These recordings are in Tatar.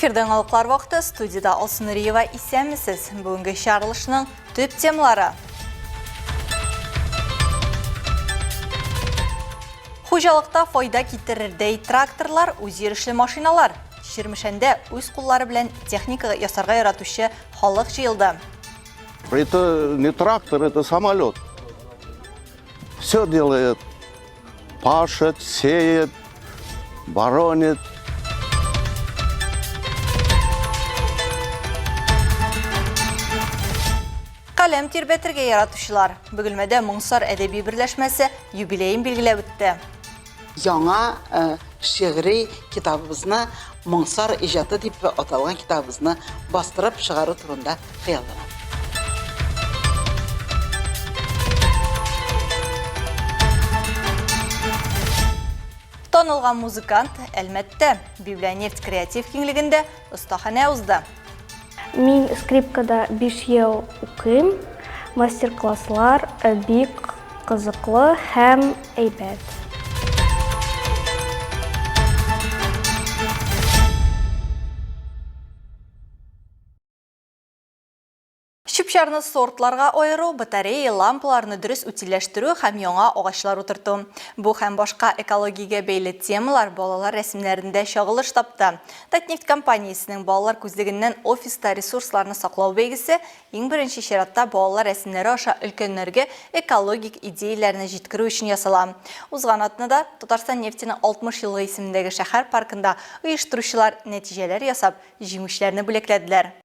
Эфирда яңалыклар вакыты, студиядә Алсу Нуриева. Исәнмесез. Бүгенге чыгарылышның төп темалары. Хуҗалыкта файда китерердәй тракторлар, үзйөрешле машиналар. Чирмешәндә үз куллары белән техника ясарга яратучы халык җыелды. Это не трактор, это самолет. Все делает. Пашет, сеет, боронит. Каләм тирбәтергә яратучылар. Бөгелмәдә Моңсар әдәби берләшмәсе юбилеен билгеләп үтте. Яңа шигъри китабыбызны Моңсар иҗаты дип аталган китабыбызны бастырып чыгару турында хыялланам. Танылган музыкант Әлмәттә Библионефть креатив киңлегендә остаханә узды. Мин скрипкада 5 ел укыйм. Мастер-класслар бик кызыклы һәм әйбәт. Чүп-чарны сортларга аеру, батарея, лампаларны дөрес утильләштерү һәм яңа агачлар утырту. Бу һәм башка экологиягә бәйле темалар балалар рәсемнәрендә чагылыш тапты. Татнефть компаниясенең балалар күзлегеннән офиста ресурсларны саклау бәйгесе иң беренче чиратта балалар рәсемнәре аша өлкәннәргә экологик идеяләрне җиткерү өчен ясала. Узган атнада Татарстан нефтенең 60 еллыгы исемендәге шәһәр паркында оештыручылар нәтиҗәләр ясап, җиңүчеләрне бүләкләделәр.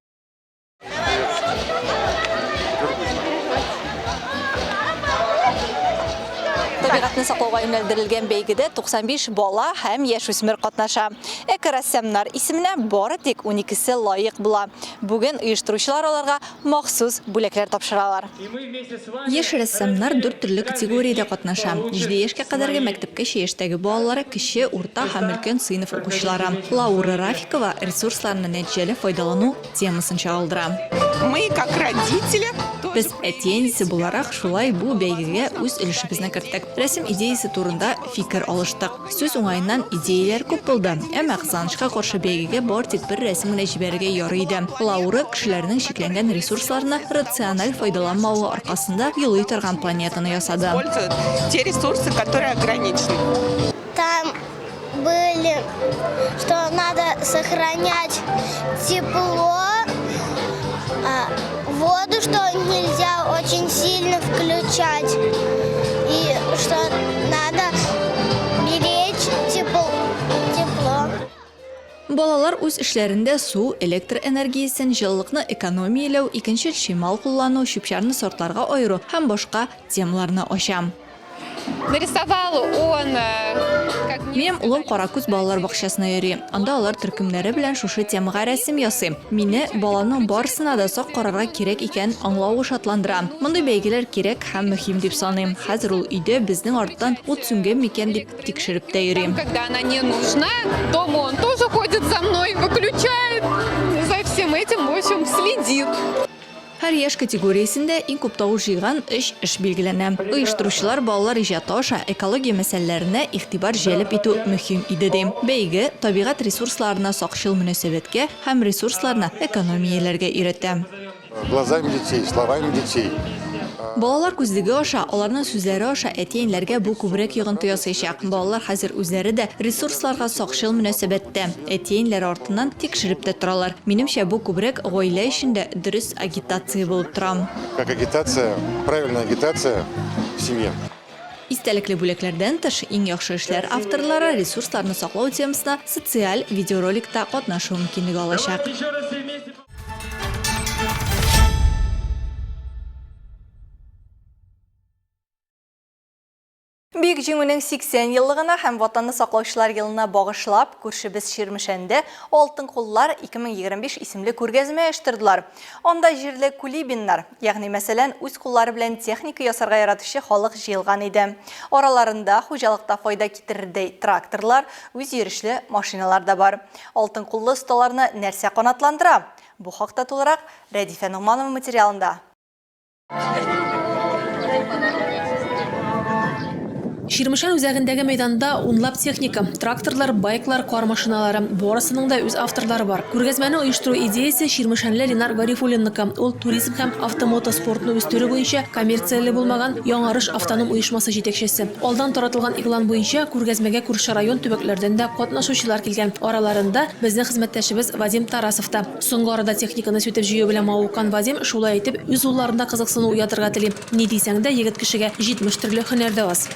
Табигатьне саклауга юнәлдерелгән бәйгедә 95 бала һәм яшүсмер катнаша. Экорәссамнар исеменә бары тик уникесе лаек була. Бүген оештыручылар аларга махсус бүләкләр тапшыралар. Яшь рәссамнар дүрт төрле категориядә катнаша, җиде яшькә кадәрге мәктәпкәчә яшьтәге балалар, кече, урта һәм өлкән сыйныф укучылары. Лаура Рафикова ресурсларны нәтиҗәле файдалану темасын чагылдыра. Мы, как родители, Без, әти-әнисе буларак, шулай бу бәйгегә үз өлешебезне керттек. Рәсем идеясе турында фикер алыштык. Сүз уңаеннан, идеяләр күп булды, әмма, кызганычка каршы, бәйгегә бары тик бер рәсем генә җибәрергә ярый иде. Лаура кешеләрнең чикләнгән ресурсларны рациональ файдаланмавы аркасында елый торган планетаны ясады. Используют те ресурсы, которые ограничены. Там были, что надо сохранять тепло, воду, что нельзя очень сильно включать, и что надо беречь тепло. Балалар үз эшләрендә су, электр энергиясен, җылылыкны экономияләү, икенчел чимал куллану, чүп-чарны сортларга аеру һәм башка темаларны ача. Нарисовал он, как Минем улым Каракүз балалар бакчасына йөри. Анда алар төркемнәре белән шушы темага рәсем ясый. Мине баланың барысына да сак карарга кирәк икәнен аңлавы шатландыра. Мондый бәйгеләр кирәк һәм мөһим дип саныйм. Хәзер ул өйдә безнең арттан ут сүнгән микән дип тикшереп тә йөри. Когда она не нужна, дома он тоже ходит за мной, выключает, за всем этим, в общем, следит. Һәр яшь категориясендә иң күп тавыш җыйган өч эш билгеләнә. Оештыручылар балалар иҗаты аша экология мәсьәләләренә игътибар җәлеп итү мөһим иде ди. Бәйге табигать ресурсларына сакчыл мөнәсәбәткә һәм ресурсларны экономияләргә өйрәтә. Глазами детей, словами детей. Балалар күзлеге аша, аларның сүзләре аша әти-әниләргә бу күбрәк йогынты ясыячак. Балалар хәзер үзләре дә ресурсларга сакчыл мөнәсәбәттә. Әти-әниләре артыннан тикшереп тә торалар. Минемчә, бу күбрәк гаилә эчендә дөрес агитация булып тора. Как агитация, правильная агитация в семье. Истәлекле бүләкләрдән тыш, иң яхшы эшләр авторлары ресурсларны саклау темасына социаль видеороликта катнашу мөмкинлеге алачак. Бөек Җиңүнең 80 еллыгына һәм Ватанны саклаучылар елына багышлап, күршебез Чирмешәндә Алтын куллар 2025 исемле күргәзмә оештырдылар. Анда җирле кулибиннар, ягъни мәсәлән, үз куллары белән техника ясарга яратучы халык җыелган иде. Араларында хуҗалыкта файда китерердәй тракторлар, үзйөрешле машиналар да бар. Алтын куллы осталарны нәрсә канатландыра? Бу хакта тулырак Рәдифә Ногманова материалында. Чирмешән үзәгендәге мәйданда унлап техника, тракторлар, байклар, кар машиналары. Барысының да үз авторлары бар. Күргәзмәне оештыру идеясе чирмешәнле Ленар Гарифуллинныкы. Ул туризм һәм автомотоспортны үстерү буенча коммерцияле булмаган Яңарыш автоном оешмасы җитәкчесе. Алдан таратылган игълан буенча, күргәзмәгә күрше район, төбәкләрдән дә катнашучылар килгән. Араларында безнең хезмәттәшебез Вадим Тарасов та. Соңгы арада техниканы сүтеп җыю белән мавыккан Вадим шулай итеп үз улларында кызыксыну уятырга тели. Ни дисәң дә, егет кешегә 70 төрле һөнәр дә аз.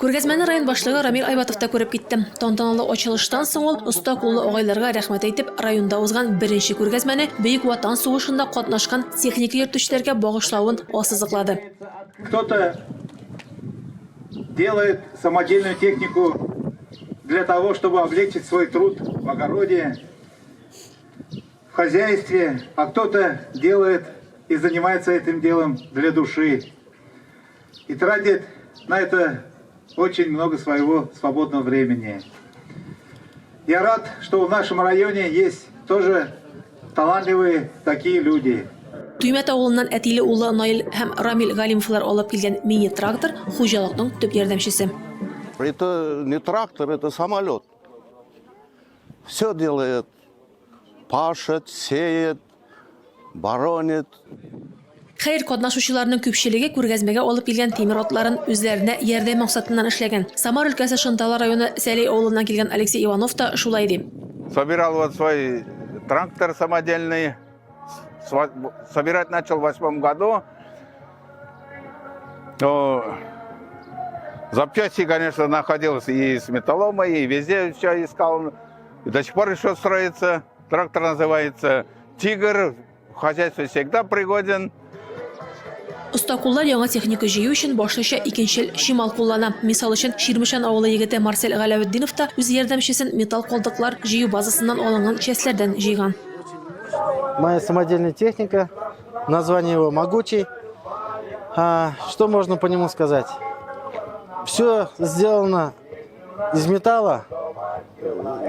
Күргәзмәне район башлыгы Рамил Айбатов та күреп китте. Тантаналы ачылыштан соң ул оста куллы агайларга рәхмәт әйтеп, районда узган беренче күргәзмәне Бөек Ватан сугышында катнашкан техника йөртүчеләргә багышлавын ассызыклады. Кто-то делает самодельную технику для того, чтобы облегчить свой труд в огороде, в хозяйстве, а кто-то делает и занимается этим делом для души. И тратит на это очень много своего свободного времени. Я рад, что в нашем районе есть тоже талантливые такие люди. Туймәт авылыннан әтиле-уллы Наил һәм Рамил Галимовлар алып килгән мини-трактор, хуҗалыкның төп ярдәмчесе. Это не трактор, это самолет. Все делает. Пашет, сеет, боронит. Хәер, катнашучыларның күпчелеге күргәзмәгә алып килгән тимер атларын үзләренә ярдәм максатыннан эшләгән. Самар өлкәсе Шынтала районы Сәләй авылыннан килгән Алексей Иванов та шулай ди. Собирал вот свой трактор самодельный. Собирать начал в восьмом году. Но запчасти, конечно, находилось и с металлома, и везде все искал. И до сих пор еще строится. Трактор называется «Тигр». В хозяйстве всегда пригоден. Оста куллар яңа техника җыю өчен башлыча икенчел чимал куллана. Мисал өчен, Чирмешән авылы егете Марсель Галәветдинов та үз ярдәмчесен металл калдыклар җыю базасыннан алынган частьләрдән җыйган. Моя самодельная техника, название его «Могучий». А, что можно по нему сказать? Все сделано из металла,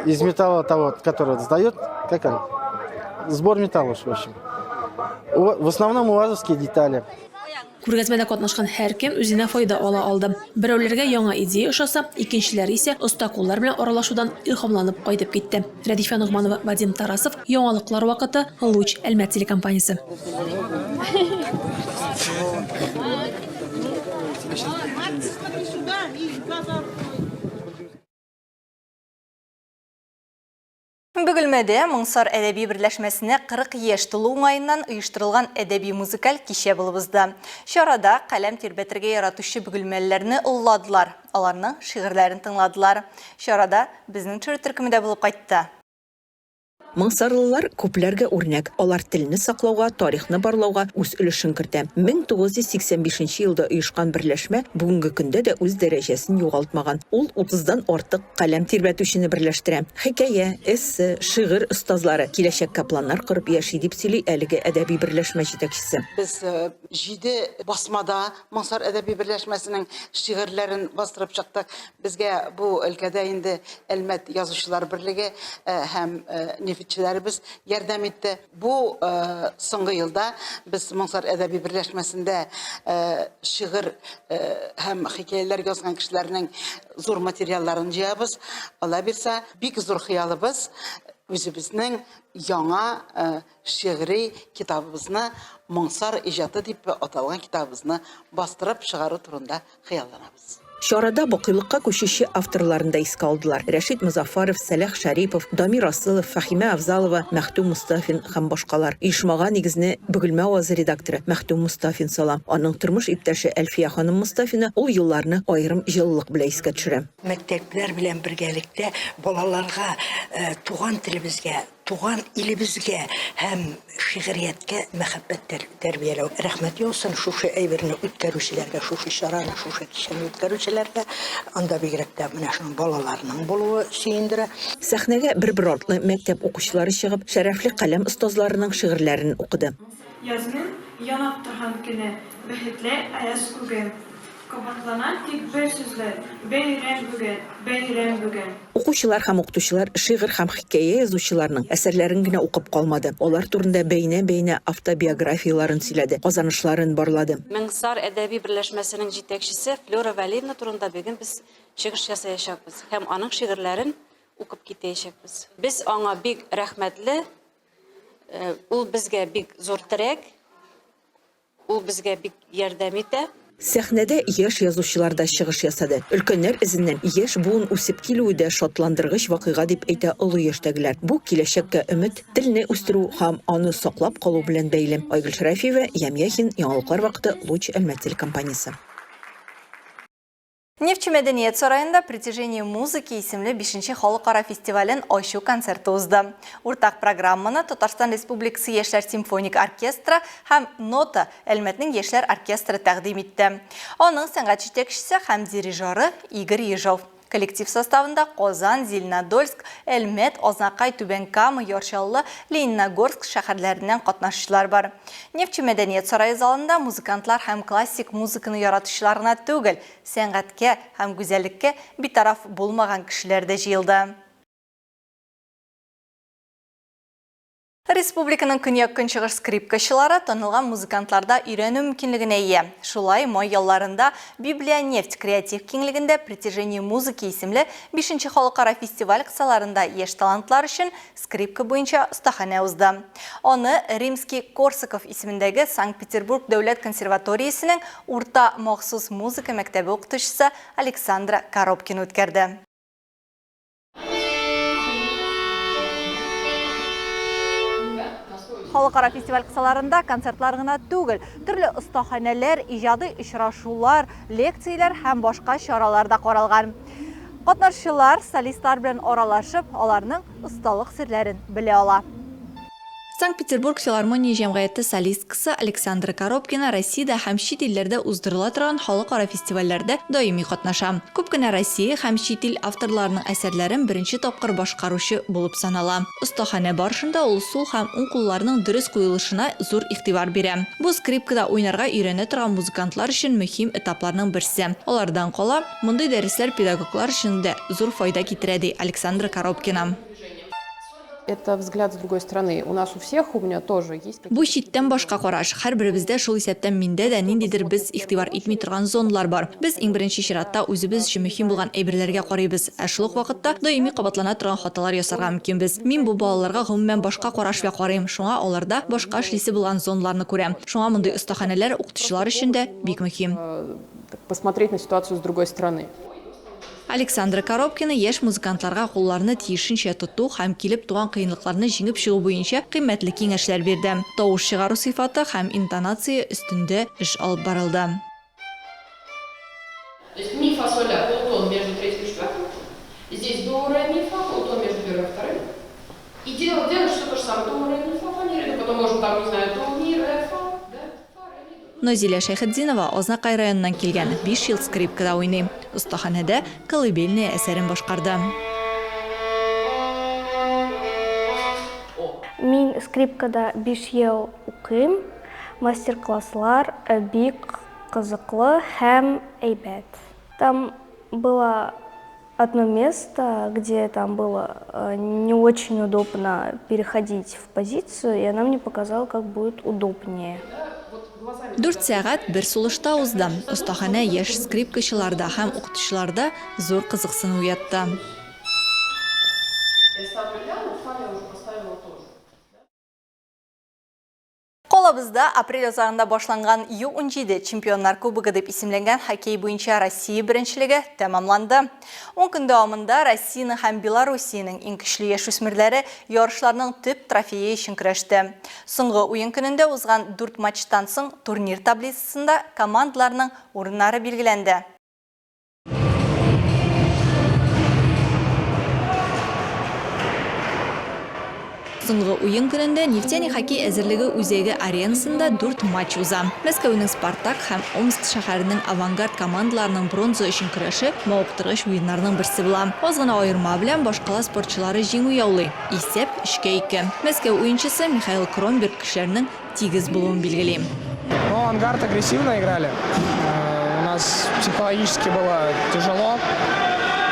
из металла того, который сдает, как он? Сбор металла, в общем. В основном уазовские детали. Күргәзмәдә катнашкан һәркем үзенә файда ала алды. Берәүләргә яңа идея ошаса, икенчеләре исә оста куллар белән аралашудан илһамланып кайтып китте. Рәдифә Ногманова, Вадим Тарасов, Яңалыклар вакыты, Луч, Әлмәт телекомпаниясе. Бөгелмәдә Моңсар әдәби берләшмәсенә 40 яшь тулу уңаеннан оештырылган әдәби-музыкаль кичә булып узды. Чарада каләм тирбәтергә яратучы бөгелмәлеләрне олыладылар, аларның шигырьләрен тыңладылар. Чарада безнең төшерү төркеме дә булып кайтты. Маңсарлылар күпләргә үрнәк. Алар телне саклауга, тарихны барлауга үз өлешен кертә. 1985 нче елда оешкан берләшмә бүгенге көндә дә үз дәрәҗәсен югалтмаган. Ул утыздан артык каләм тирбәтүчене берләштерә. Хикәя, эссе, шигырь остазлары киләчәккә планнар корып яши, дип сөйли әлеге әдәби берләшмә җитәкчесе. Без җиде басмада Маңсар әдәби берләшмәсенең шигырьләрен бастырып чыктык. Безгә бу өлкәдә инде Әлмәт язучылар берлеге һәм нефтьчеләребез ярдәм итте. Бу соңгы елда без Моңсар әдәби берләшмәсендә шигырь һәм хикәяләр язган кешеләрнең зур материалларын җыябыз. Алла бирсә, бик зур хыялыбыз үзебезнең яңа шигъри китабыбызны Моңсар иҗаты дип аталган китабыбызны бастырып чыгару турында хыялланабыз. Чарада бакыйлыкка күчүче авторларны да искә алдылар, Рәшит Мозаффаров, Сәлах Шәрипов, Дамир Асылов, Фәһимә Авзалова, Мәхтүм Мостафин һәм башкалар. Оешмага нигезне Бөгелмә авазы редакторы Мәхтүм Мостафин сала. Аның тормыш иптәше Әлфия ханым Мостафина ул елларны аерым җылылык белән искә төшерә. Мәктәпләр белән бергәлектә балаларга туган телебезгә, Туган илебезгә һәм шигърияткә мәхәббәт тәрбияләү. Рәхмәт яусын шушы әйберне үткәрүчеләргә, шушы чараны, шушы кичәне үткәрүчеләргә. Анда бигрәк тә менә шуның балаларның булуы сөендерә. Сәхнәгә бер-бер артлы мәктәп укучылары чыгып, шәрәфле каләм остазларының шигырьләрен укыды. Язның янап торган көне, Бәхетле аяз күге. Кабатлана тик бер сүзләр, Бәйрәм бүген, бәйрәм бүген. Укучылар һәм укытучылар шигырь һәм хикәя язучыларның әсәрләрен генә укып калмады, алар турында бәйнә-бәйнә автобиографияләрен сөйләде, казанышларын барлады. Меңсар әдәби берләшмәсенең җитәкчесе Флюра Вәлиевна турында бүген без чыгыш ясаячакбыз һәм аның шигырьләрен укып китәячәкбез. Без аңа бик рәхмәтле, ул безгә бик зур терәк. Ул безгә бик ярдәм итә. Сәхнәдә яшь язучылар да чыгыш ясады. Өлкәннәр эзеннән яшь буын үсеп килүе дә шатландыргыч вакыйга дип әйтә олы яшьтәгеләр. Бу, киләчәккә өмет, телне үстерү һәм аны саклап калу белән бәйле. Айгөл Шәрәфиева, Ямь Яхин, Яңалыклар вакыты, Луч, Әлмәт телекомпаниясе. Нефтьче мәдәният сараенда Притяжение музыки исемле бишенче халыкара фестивален ачу концерты узды. Уртак программаны Татарстан Республикасы яшьләр симфоник оркестры һәм Нота Әлмәтнең яшьләр оркестры тәкъдим итте. Аның сәнгать җитәкчесе һәм дирижеры Игорь Ежов. Коллектив составында Казан, Зеленодольск, Әлмәт, Азнакай, Түбән Кама, Яр Чаллы, Лениногорск шәһәрләреннән катнашучылар бар. Нефтьче мәдәният сарае залында музыкантлар һәм классик музыканы яратучылар гына түгел, сәнгатькә һәм гүзәллеккә битараф булмаган кешеләр дә җыелды. Республиканың көньяк-көнчыгыш скрипкачылары танылган музыкантларда өйрәнү мөмкинлегенә ия. Шулай, май ялларында Библионефть креатив киңлегендә Притяжение музыки исемле бишенче халыкара фестиваль кысаларында яшь талантлар өчен скрипка буенча остаханә узды. Аны Римский-Корсаков исемендәге Санкт-Петербург дәүләт консерваториясенең урта махсус музыка мәктәбе укытучысы Александра Коробкина үткәрде. Халыкара фестиваль кысаларында концертлар гына түгел, төрле остаханәләр, иҗади очрашулар, лекцияләр һәм башка чаралар да каралган. Катнашучылар солистлар белән аралашып, аларның осталык серләрен белә ала. Санкт-Петербург филармония җәмгыяте солисткасы Александра Коробкина Россиядә һәм чит илләрдә уздырыла торган халыкара фестивальләрдә даими катнаша. Күп кенә Россия һәм чит ил авторларының әсәрләрен беренче тапкыр башкаручы булып санала. Остаханә барышында ул сул һәм уң кулларның дөрес куелышына зур игътибар бирә. Бу скрипкада уйнарга өйрәнә торган музыкантлар өчен мөһим этапларның берсе. Алардан кала, мондый дәресләр педагоглар өчен дә зур файда китерә, ди Александра Коробкина. Это взгляд с другой стороны. У нас у всех, у меня тоже есть Бу читтән башка караш. Һәрберебездә, шул исәптән миндә дә, ниндидер без игътибар итми торган зоналар бар. Без иң беренче чиратта үзебез өчен мөһим булган әйберләргә карыйбыз, ә шул ук вакытта даими кабатлана торган хаталар ясарга мөмкинбез. Мин бу балаларга гомумән башка караш белән карыйм, шуңа аларда башка эшлисе булган зоналарны күрәм. Шуңа мондый остаханәләр укытучылар өчен дә бик мөһим. Посмотреть на ситуацию с другой стороны. Александра Коробкина яшь музыкантларга кулларны тиешенчә тоту һәм килеп туган кыенлыкларны җиңеп чыгу буенча кыйммәтле киңәшләр бирде. Тавыш чыгару сыйфаты һәм интонация өстендә эш алып барылды. То есть ми, фа, соль, ля, полутон между третьим и четвертым. Здесь до, ре, ми, фа, полутон между первым и вторым. И делать, делать все то же самое. До, ре, ми, фа, фа, ми, ре, до. Потом можем там, не знаю, до, ми, ре, фа, да, фа, ре, ми, до. Назилә Шәйхетдинова Азнакай районыннан килгән, биш ел скрипкада уйный. Остаханәдә Колыбельная әсәрен башкарды. Мин скрипкада биш ел укыйм. Мастер-класслар бик кызыклы һәм әйбәт. Там было одно место, где там было не очень удобно переходить в позицию, и она мне показала, как будет удобнее. Дүрт сәгать бер сулышта узды. Остаханә яшь скрипкачыларда һәм укытучыларда зур кызыксыну уятты. Калабызда апрель азагында башланган Ю-17 Чемпионнар кубогы дип исемләнгән хоккей буенча Россия беренчелеге тәмамланды. Ун көн дәвамында Россиянең һәм Белоруссиянең иң көчле яшүсмерләре ярышларның төп трофее өчен көрәште. Соңгы уен көнендә узган дүрт матчтан соң турнир таблицасында командаларның урыннары билгеләнде. Соңгы уен көнендә Нефтяник хоккей әзерлеге үзәге аренасында дүрт матч уза. Мәскәүнең Спартак һәм Омск шәһәренең Авангард командаларының бронза өчен көрәше мавыктыргыч уеннарның берсе була. Аз гына аерма белән башкала спортчылары җиңү яулый. Исәп, өчкә ике. Мәскәү уенчысы Михаил Кромберг көчләрнең тигез булуын билгели. Ну, Авангард агрессивно играли. У нас психологически было тяжело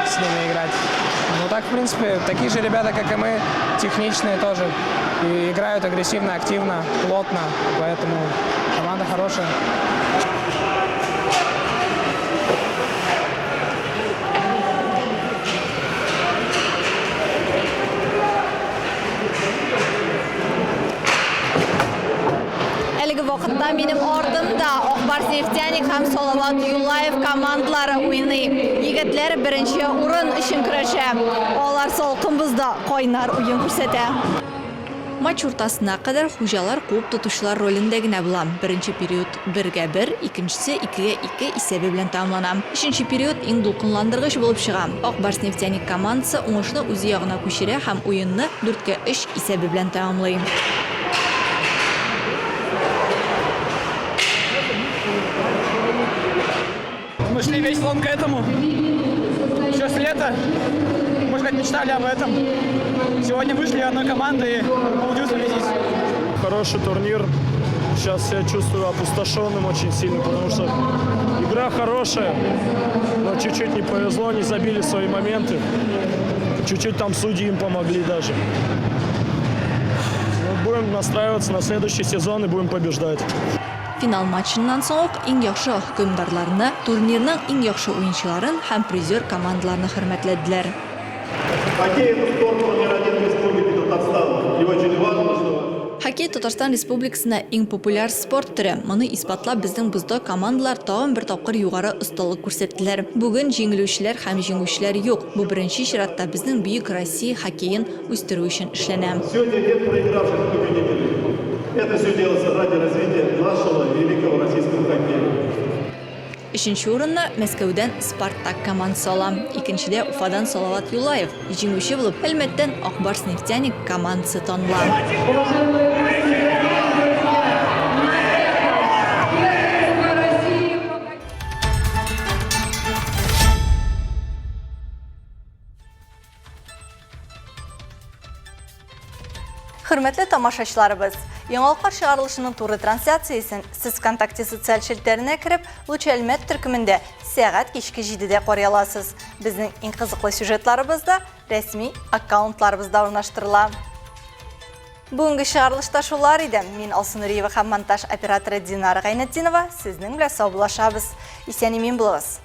с ними играть. Ну так, в принципе, такие же ребята, как и мы, техничные тоже. И играют агрессивно, активно, плотно. Поэтому команда хорошая. Әлеге вакытта минем артымда Ак Барс Нефтяник һәм Салават Юлаев командалары уйный. Егетләр беренче урын өчен көрәшә. Алар салкын бозда кайнар уен күрсәтә. Матч уртасына кадәр хуҗалар куып тотучылар ролендә генә була. Беренче период бергә бер, икенчесе икегә ике исәбе белән тәмамлана. Өченче период иң дулкынландыргыч булып чыга. Ак Барс Нефтяник командасы уңышны үзе ягына күчерә һәм уенны дүрткә өч исәбе белән тәмамлый. Мы шли весь сезон к этому. Еще с лета, можно сказать, мечтали об этом. Сегодня вышли одной командой и получилось победить. Хороший турнир. Сейчас себя чувствую опустошенным очень сильно, потому что игра хорошая, но чуть-чуть не повезло, не забили свои моменты. Чуть-чуть там судьи им помогли даже. Ну, будем настраиваться на следующий сезон и будем побеждать. Финал матчыннан соң ук иң яхшы хөкемдарларны, турнирның иң яхшы уенчыларын һәм призер командаларны хөрмәтләделәр. Хоккей это спорт номер один в Республике Татарстан. И очень важно, что Хоккей Татарстан Республикасында иң популяр спорт төре. Моны исбатлап, безнең бозда командалар тагын бер тапкыр югары осталык күрсәттеләр. Бүген җиңелүчеләр һәм җиңүчеләр юк. Бу беренче чиратта безнең бөек Россия хоккеен үстерү өчен эшләнә. Сегодня нет проигравших и победителей. Это все делается ради развития нашего великого российского хоккея. Өченче урынны Мәскәүдән Спартак командасы ала. Икенчедә Уфадан Салават Юлаев. Җиңүче булып Әлмәттән Ак Барс Нефтяник командасы таныла. Хөрмәтле тамашачыларыбыз, Яңалыклар чыгарылышының туры трансляциясен сез ВКонтакте социаль челтәренә кереп, Луч Әлмәт төркемендә сәгать кичке 7-дә карый аласыз. Безнең иң кызыклы сюжетларыбыз да рәсми аккаунтларыбызда урнаштырыла. Бүгенге чыгарылышта шулар иде. Мин Алсу Нуриева һәм монтаж операторы Динара Гайнетдинова сезнең белән саубуллашабыз. Исән-имин булыгыз.